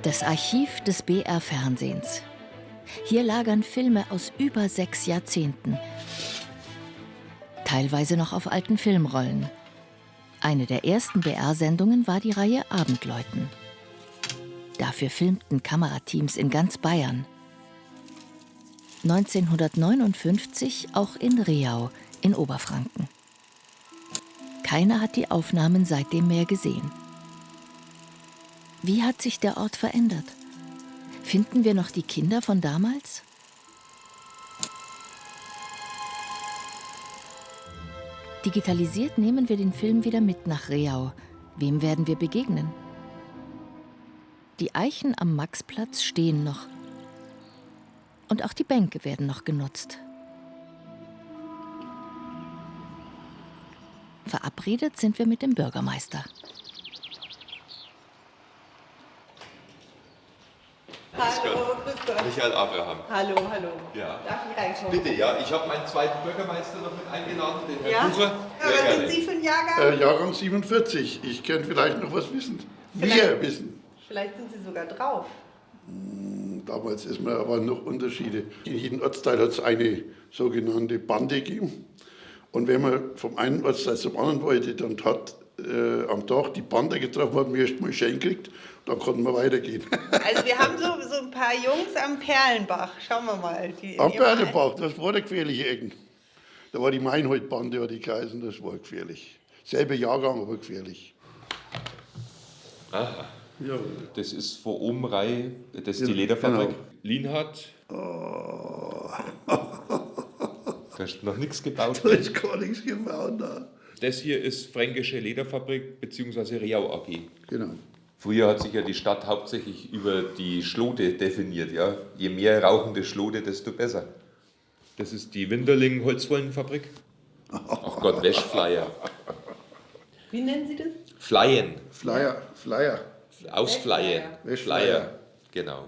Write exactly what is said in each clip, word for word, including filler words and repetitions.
Das Archiv des B R Fernsehens. Hier lagern Filme aus über sechs Jahrzehnten. Teilweise noch auf alten Filmrollen. Eine der ersten B R-Sendungen war die Reihe Abendläuten. Dafür filmten Kamerateams in ganz Bayern. Neunzehnhundertneunundfünfzig auch in Reau in Oberfranken. Keiner hat die Aufnahmen seitdem mehr gesehen. Wie hat sich der Ort verändert? Finden wir noch die Kinder von damals? Digitalisiert nehmen wir den Film wieder mit nach Reau. Wem werden wir begegnen? Die Eichen am Maxplatz stehen noch. Und auch die Bänke werden noch genutzt. Verabredet sind wir mit dem Bürgermeister. Hallo, grüß Gott. Michael Abraham. Hallo, hallo. Ja. Darf ich reinkommen? Bitte, ja. Ich habe meinen zweiten Bürgermeister noch mit eingeladen, den Herrn Ja? Bucher. Ja, sehr was sind gerne. Sie für ein Jahrgang? Äh, Jahrgang siebenundvierzig. Ich könnte vielleicht noch was wissen. Vielleicht Mehr wissen. Vielleicht sind Sie sogar drauf. Damals ist man, waren noch Unterschiede. In jedem Ortsteil hat es eine sogenannte Bande gegeben. Und wenn man vom einen Ortsteil zum anderen wollte, dann hat, äh, am Tag die Bande getroffen, hat man erst mal Schein gekriegt, dann konnte man weitergehen. Also wir haben so, so ein paar Jungs am Perlenbach. Schauen wir mal. Die, Am die Perlenbach, das war eine gefährliche Ecke. Da war die Meinhold-Bande, hat die geheißen, das war gefährlich. Selber Jahrgang, aber gefährlich. Aha. Ja. Das ist vor Omrei, das ist die Ja, Lederfabrik. Genau. Linhard. Oh. Da ist noch nichts gebaut. Da ist gar nichts gebaut da. Das hier ist Fränkische Lederfabrik beziehungsweise Reau A G. Genau. Früher hat sich ja die Stadt hauptsächlich über die Schlote definiert, ja. Je mehr rauchende Schlote, desto besser. Das ist die Winterling Holzwollenfabrik. Ach Gott, Wäschfleier. Wie nennen Sie das? Fleien. Fleier, Fleier. Ausfleien. Wäschfleier. Wäschfleier. Fleier. Genau.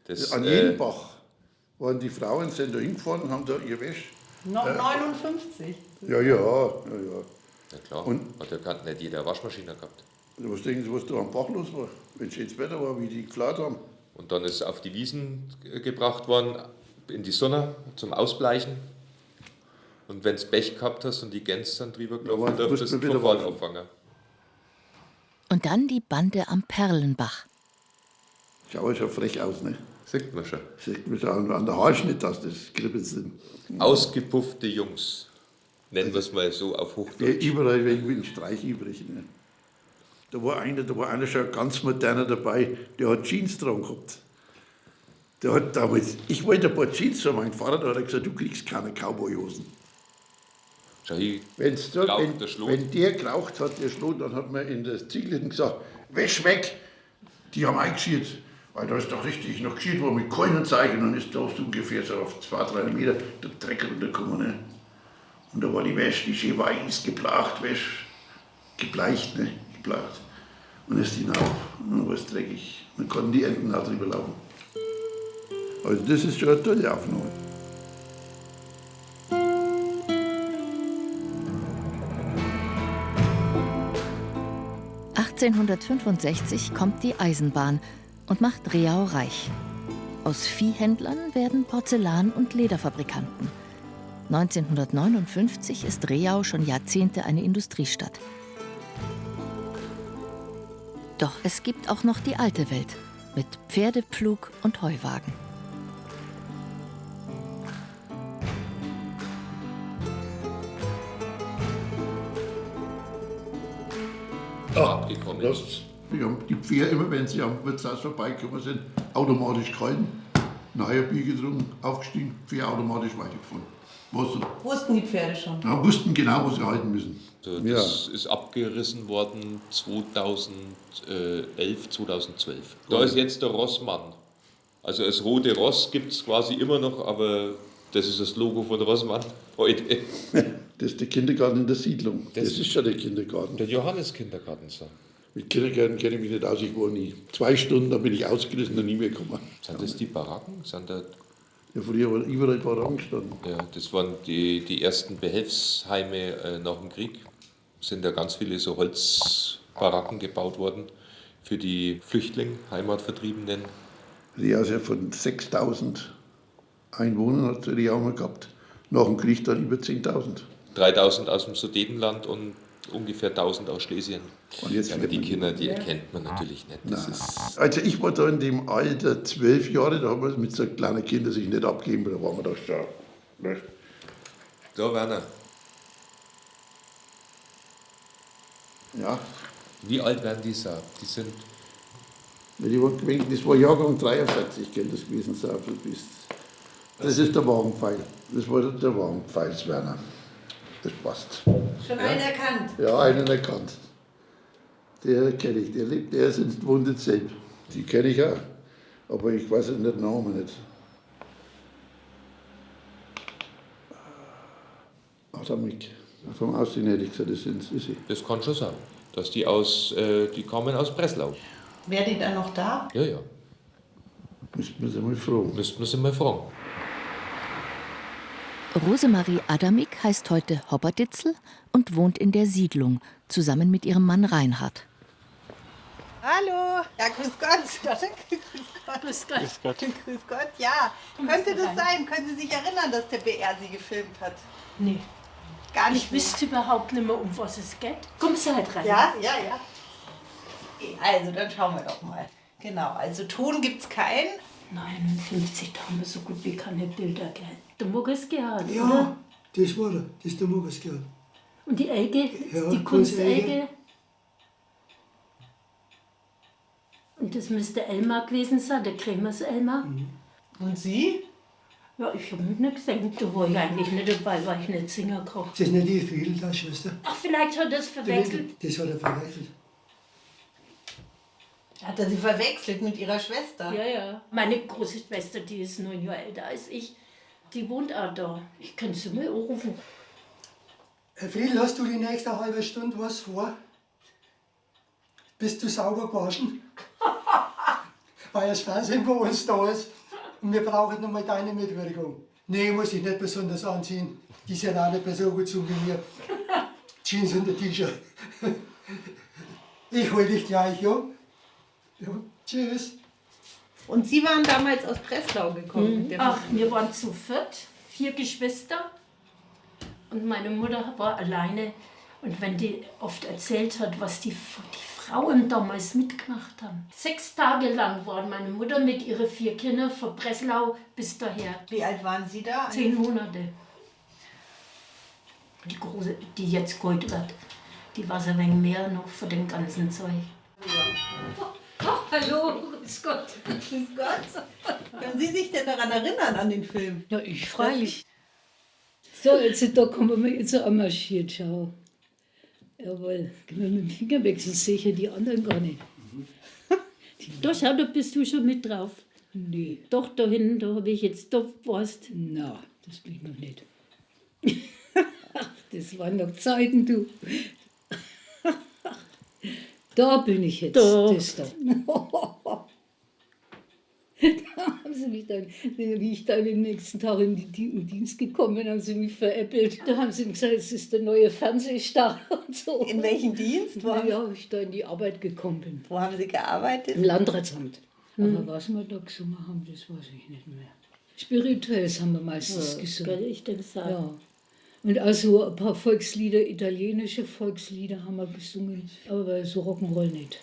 Das, An äh, jedem Bach waren die Frauen, sind da hingefahren und haben da ihr Wäsche. Noch Äh. neunundfünfzig? Ja, ja, ja, ja. Ja klar, Und hat ja grad nicht jeder Waschmaschine gehabt. Was denken Sie, was da am Bach los war? Wenn schönes Wetter war, wie die geflahrt haben. Und dann ist auf die Wiesen, äh, gebracht worden, in die Sonne, zum Ausbleichen. Und wenn's Pech gehabt hast und die Gäns sind drüber Ja, gelaufen, war, durftest musste du wieder sofort waschen. Auffangen. Und dann die Bande am Perlenbach. Schaut schon frech aus, ne? Sieht man schon. Sieht man schon an, an der Haarschnitt, dass das Krippels sind. Ausgepuffte Jungs. Nennen wir's mal so auf Hochdeutsch. Ja, überall wegen, wegen Streich übrig, ne? Da war einer, da war einer schon ganz moderner dabei, der hat Jeans dran gehabt. Der hat damals, ich wollte ein paar Jeans für mein Fahrrad, da hat er gesagt, „Du kriegst keine Cowboyhosen.“ Schau hin, Wenn's da, geraucht, wenn, der Schlot. Wenn der geraucht hat, der Schlot, dann hat man in der Ziegelhütte gesagt, „Wäsch weg!“ Die haben eingeschürt, weil da ist doch richtig noch geschürt worden mit Keulenzeug und dann ist da so ungefähr so auf zwei, drei Meter der Dreck runtergekommen, ne? Und da war die Wäsch, die schön weiß, geblaucht, Wäsch, gebleicht, ne? Geblaucht. Und ist hinauf, und dann war's dreckig. Dann konnten die Enten auch drüber laufen. Also das ist schon eine tolle Aufnahme. Achtzehnhundertfünfundsechzig kommt die Eisenbahn und macht Reau reich. Aus Viehhändlern werden Porzellan- und Lederfabrikanten. Neunzehnhundertneunundfünfzig ist Reau schon Jahrzehnte eine Industriestadt. Doch es gibt auch noch die alte Welt mit Pferdepflug und Heuwagen. Ah, Abgekommen. Das, wir haben die Pferde immer, wenn sie am Wirtshaus vorbeigekommen sind, automatisch gehalten, neues Bier getrunken, aufgestiegen, Pferd automatisch weitergefahren. Was so? Wussten die Pferde schon? Ja, wussten genau, wo sie halten müssen. Also das Ja. ist abgerissen worden zweitausendelf, zweitausendzwölf. Da Gut. ist jetzt der Rossmann. Also das rote Ross gibt's quasi immer noch, aber das ist das Logo von Rossmann heute. Das ist der Kindergarten in der Siedlung. Das Das ist schon der Kindergarten. Der Johannes-Kindergarten, so. Mit Kindergärten kenne ich mich nicht aus, ich war nie. Zwei Stunden, dann bin ich ausgerissen und nie mehr gekommen. Sind das die Baracken? Sind da Ja, früher war überall Baracken gestanden. Ja, das waren die, die ersten Behelfsheime, äh, nach dem Krieg. Sind da ganz viele so Holzbaracken gebaut worden. Für die Flüchtlinge, Heimatvertriebenen. Riau hat ja von sechstausend Einwohnern, hat sie Riau mal gehabt. Nach dem Krieg dann über zehntausend. Dreitausend aus dem Sudetenland und ungefähr tausend aus Schlesien. Und jetzt, ja, aber die Kinder, die erkennt man natürlich nicht. Das ist, also ich war da in dem Alter zwölf Jahre, da haben wir mit so kleinen Kindern sich nicht abgeben, da waren wir doch schon, ne? Da, Werner. Ja. Wie alt werden die so? Die sind, ja, die waren gewesen, das war Jahrgang dreiundvierzig, kann das gewesen sein, du bist. Das ist der Wagenpfeil. Das war der Wagenpfeil, das Werner. Das passt. Schon einen erkannt? Ja, einen erkannt. Der kenne ich, der lebt, der ist in, wohnt in Selb. Die kenne ich auch. Aber ich weiß den Namen nicht. Adamik. Vom Aussehen hätte ich gesagt, das sind, ist sie. Das kann schon sein, dass die aus, äh, die kommen aus Breslau. Wäre die dann noch da? Ja, ja. Müssten wir sie mal fragen. Müssten wir sie mal fragen. Rosemarie Adamik heißt heute Hopperditzl und wohnt in der Siedlung, zusammen mit ihrem Mann Reinhard. Hallo. Ja, grüß Gott. Grüß Gott. Grüß Gott. Grüß Gott. Grüß Gott, ja. Könnte das sein? Können Sie sich erinnern, dass der B R Sie gefilmt hat? Nee. Gar nicht mehr? Ich wüsste überhaupt nicht mehr, um was es geht. Kommen Sie halt rein. Ja, ja, ja. Also, dann schauen wir doch mal. Genau, also Ton gibt's keinen. Nein, in fünfzig haben wir so gut wie keine Bilder, gell? Der Muggelsgehalt, oder? Ja, das war er. Das ist der Muggelsgehalt. Und die Elke, ja, die Kunzeige. Kunzeige. Und das müsste Elmar gewesen sein, der Kremers Elmar. Mhm. Und Sie? Ja, ich habe mich nicht gesehen. Da war ich eigentlich nicht dabei, weil ich nicht singen kann. Ist das nicht die Friedel, deine Schwester? Ach, vielleicht hat er das verwechselt. Das hat er verwechselt. Hat er Sie verwechselt mit Ihrer Schwester? Ja, ja. Meine große Schwester, die ist neun Jahre älter als ich, die wohnt auch da. Ich könnte sie mal anrufen. Herr Friedel, hast du die nächste halbe Stunde was vor? Bist du sauber gewaschen? Weil das Fernsehen bei uns da ist und wir brauchen nochmal deine Mitwirkung. Nee, muss ich nicht besonders anziehen. Die sind auch nicht mehr so gut zu wie mir. Jeans und ein T-Shirt. Ich hol dich gleich, ja? Ja, tschüss. Und Sie waren damals aus Breslau gekommen? Mhm. Ach, wir waren zu viert, vier Geschwister. Und meine Mutter war alleine. Und wenn die oft erzählt hat, was die, die Frauen damals mitgemacht haben. Sechs Tage lang waren meine Mutter mit ihren vier Kindern von Breslau bis daher. Wie alt waren Sie da? Zehn Monate. Die Große, die jetzt geholt wird, die weiß ein wenig mehr noch von dem ganzen Zeug. Oh, hallo, grüß Gott. Grüß Gott. Können Sie sich denn daran erinnern, an den Film? Ja, ich freilich. So, jetzt, da kommen wir jetzt anmarschiert, schau. Jawohl, können wir mit dem Finger wechseln, sehe ich ja die anderen gar nicht. Da, schau, da bist du schon mit drauf. Nee. Doch, da hinten, da habe ich jetzt, da warst. Na, das bin ich noch nicht. Das waren noch Zeiten, du. Da bin ich jetzt. Da. Das da. Da haben sie mich dann, wie ich dann am nächsten Tag in die Di-, in den Dienst gekommen bin, haben sie mich veräppelt. Da haben sie gesagt, es ist der neue Fernsehstar und so. In welchem Dienst? Wo haben Sie, ja, wie ich da in die Arbeit gekommen bin. Wo haben Sie gearbeitet? Im Landratsamt. Mhm. Aber was wir da gesungen haben, das weiß ich nicht mehr. Spirituelles haben wir meistens gesungen. Ja, gell, ich denke auch. Ja. Und auch so ein paar Volkslieder, italienische Volkslieder haben wir gesungen, aber so Rock'n'Roll nicht.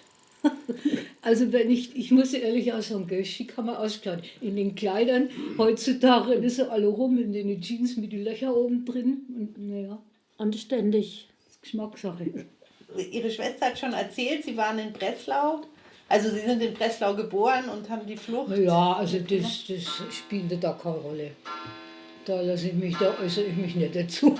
Also wenn ich, ich muss ehrlich auch sagen, gell, schick haben wir ausgeschaut. In den Kleidern heutzutage, das ist alle rum in den Jeans mit den Löchern oben drin. Und, naja. Anständig. Das ist Geschmackssache. Ihre Schwester hat schon erzählt, Sie waren in Breslau. Also Sie sind in Breslau geboren und haben die Flucht. Ja, also das, das spielt da keine Rolle. Da lasse ich mich, da äußere ich mich nicht dazu.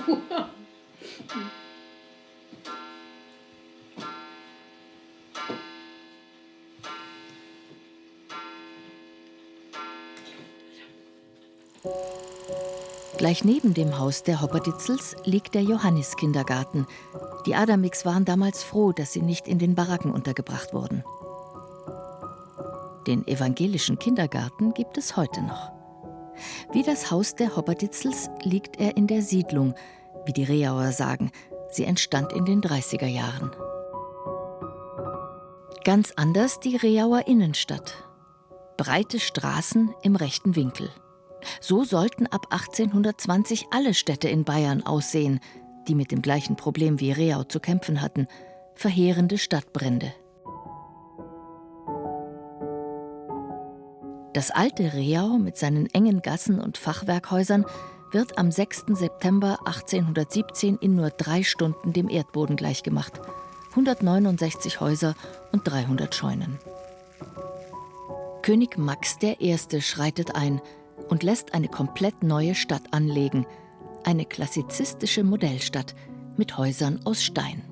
Gleich neben dem Haus der Hopperditzels liegt der Johanniskindergarten. Die Adamiks waren damals froh, dass sie nicht in den Baracken untergebracht wurden. Den evangelischen Kindergarten gibt es heute noch. Wie das Haus der Hopperditzels liegt er in der Siedlung, wie die Riauer sagen. Sie entstand in den dreißiger Jahren. Ganz anders die Reauer Innenstadt. Breite Straßen im rechten Winkel. So sollten ab achtzehnhundertzwanzig alle Städte in Bayern aussehen, die mit dem gleichen Problem wie Reau zu kämpfen hatten: verheerende Stadtbrände. Das alte Reau mit seinen engen Gassen und Fachwerkhäusern wird am sechsten September achtzehnhundertsiebzehn in nur drei Stunden dem Erdboden gleichgemacht. Hundertneunundsechzig Häuser und dreihundert Scheunen. König Max der Erste schreitet ein und lässt eine komplett neue Stadt anlegen, eine klassizistische Modellstadt mit Häusern aus Stein.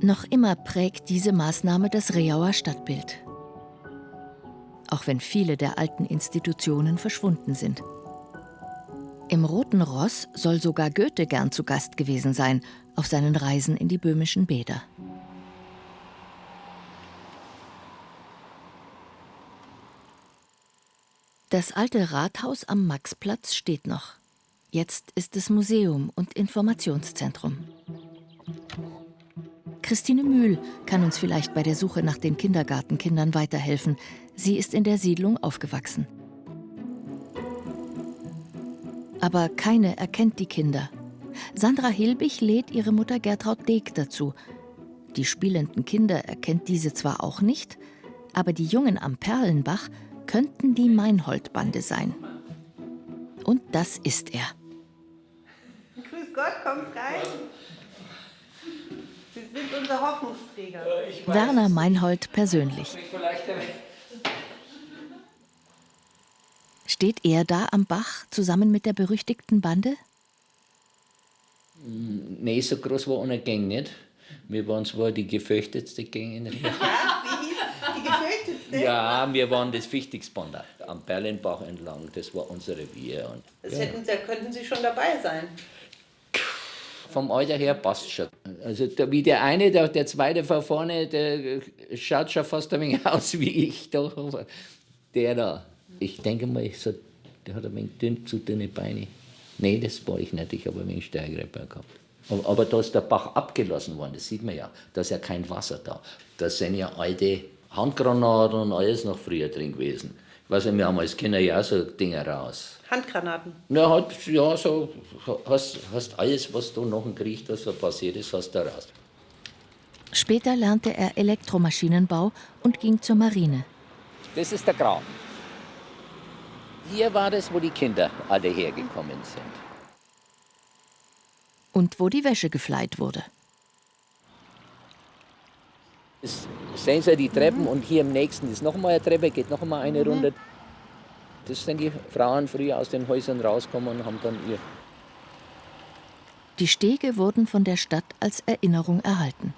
Noch immer prägt diese Maßnahme das Reauer Stadtbild, auch wenn viele der alten Institutionen verschwunden sind. Im Roten Ross soll sogar Goethe gern zu Gast gewesen sein, auf seinen Reisen in die böhmischen Bäder. Das alte Rathaus am Maxplatz steht noch. Jetzt ist es Museum und Informationszentrum. Christine Mühl kann uns vielleicht bei der Suche nach den Kindergartenkindern weiterhelfen. Sie ist in der Siedlung aufgewachsen. Aber keine erkennt die Kinder. Sandra Hilbig lädt ihre Mutter Gertraud Deeg dazu. Die spielenden Kinder erkennt diese zwar auch nicht, aber die Jungen am Perlenbach könnten die Meinhold-Bande sein. Und das ist er. Grüß Gott, kommt rein. Sie sind unser Hoffnungsträger. Werner Meinhold persönlich. Steht er da am Bach zusammen mit der berüchtigten Bande? Nein, so groß war unsere Gang nicht. Wir waren zwar die gefürchtetste Gang in Ried. Ja, wie hieß die gefürchtetste? Ja, wir waren das Fichtigsbande am Perlenbach entlang. Das war unser Revier. Und das ja. Hätten, da könnten Sie schon dabei sein. Vom Alter her passt schon. Also der, wie der eine, der, der zweite von vorne, der schaut schon fast ein wenig aus wie ich. Da, der da. Ich denke mal, ich so, der hat ein wenig dünn, zu dünne Beine. Nein, das war ich nicht, ich habe ein wenig stärkere Beine gehabt. Aber, aber da ist der Bach abgelassen worden, das sieht man ja, da ist ja kein Wasser da. Da sind ja alte Handgranaten und alles noch früher drin gewesen. Ich weiß nicht, wir haben als Kinder ja so Dinger raus. Handgranaten? Na, halt, ja, so, hast, hast alles, was da nach dem Krieg da so passiert ist, hast du raus. Später lernte er Elektromaschinenbau und ging zur Marine. Das ist der Graben. Hier war das, wo die Kinder alle hergekommen sind. Und wo die Wäsche gefleit wurde. Das, sehen Sie die Treppen und hier im nächsten ist noch mal eine Treppe, geht noch mal eine Runde. Das sind die Frauen früher aus den Häusern rausgekommen und haben dann ihr Die Stege wurden von der Stadt als Erinnerung erhalten.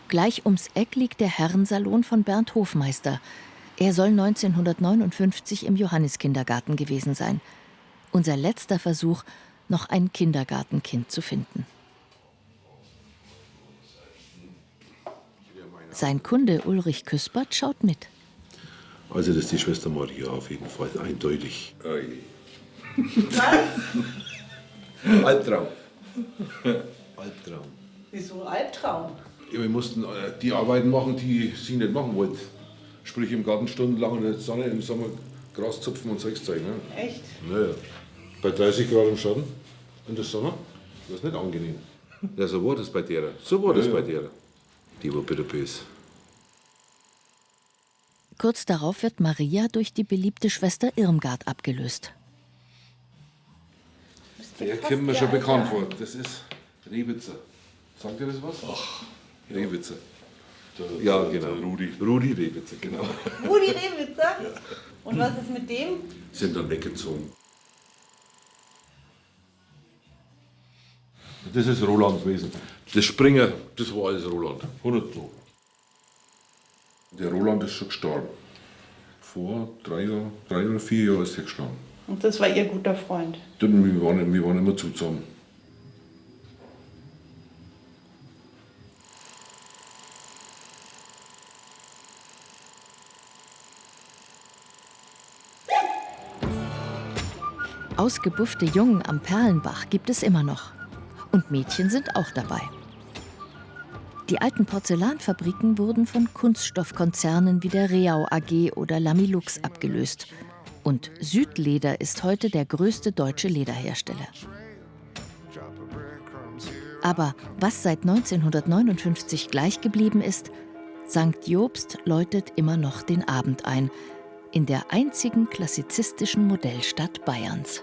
Gleich ums Eck liegt der Herrensalon von Bernd Hofmeister. Er soll neunzehnhundertneunundfünfzig im Johanniskindergarten gewesen sein. Unser letzter Versuch, noch ein Kindergartenkind zu finden. Sein Kunde Ulrich Küspert schaut mit. Also das ist die Schwester Maria auf jeden Fall, eindeutig. Ui. Was? Albtraum. Albtraum. Wieso Albtraum? Ja, wir mussten, äh, die Arbeiten machen, die sie nicht machen wollte. Sprich im Garten stundenlang in der Sonne, im Sommer Gras zupfen und solches Zeug, ne? Echt? Naja. Bei dreißig Grad im Schatten in der Sonne, das ist nicht angenehm. Ja, so war das bei der. So war das bei der. Die war bitterbös. Kurz darauf wird Maria durch die beliebte Schwester Irmgard abgelöst. Der kommt mir schon bekannt vor. Das ist Rewitzer. Sagt dir das was? Ach, ja. Rewitzer. Ja, genau. Der Rudi. Rudi Rewitzer, genau. Rudi Rewitzer? Ja. Und was ist mit dem? Sind dann weggezogen. Das ist Roland gewesen. Der Springer, das war alles Roland. Hundert Pro. Der Roland ist schon gestorben. Vor drei Jahren, drei oder vier Jahren ist er gestorben. Und das war Ihr guter Freund? Das, wir waren, wir waren immer zusammen. Ausgebuffte Jungen am Perlenbach gibt es immer noch. Und Mädchen sind auch dabei. Die alten Porzellanfabriken wurden von Kunststoffkonzernen wie der Reau A G oder Lamilux abgelöst. Und Südleder ist heute der größte deutsche Lederhersteller. Aber was seit neunzehnhundertneunundfünfzig gleich geblieben ist: Sankt Jobst läutet immer noch den Abend ein, in der einzigen klassizistischen Modellstadt Bayerns.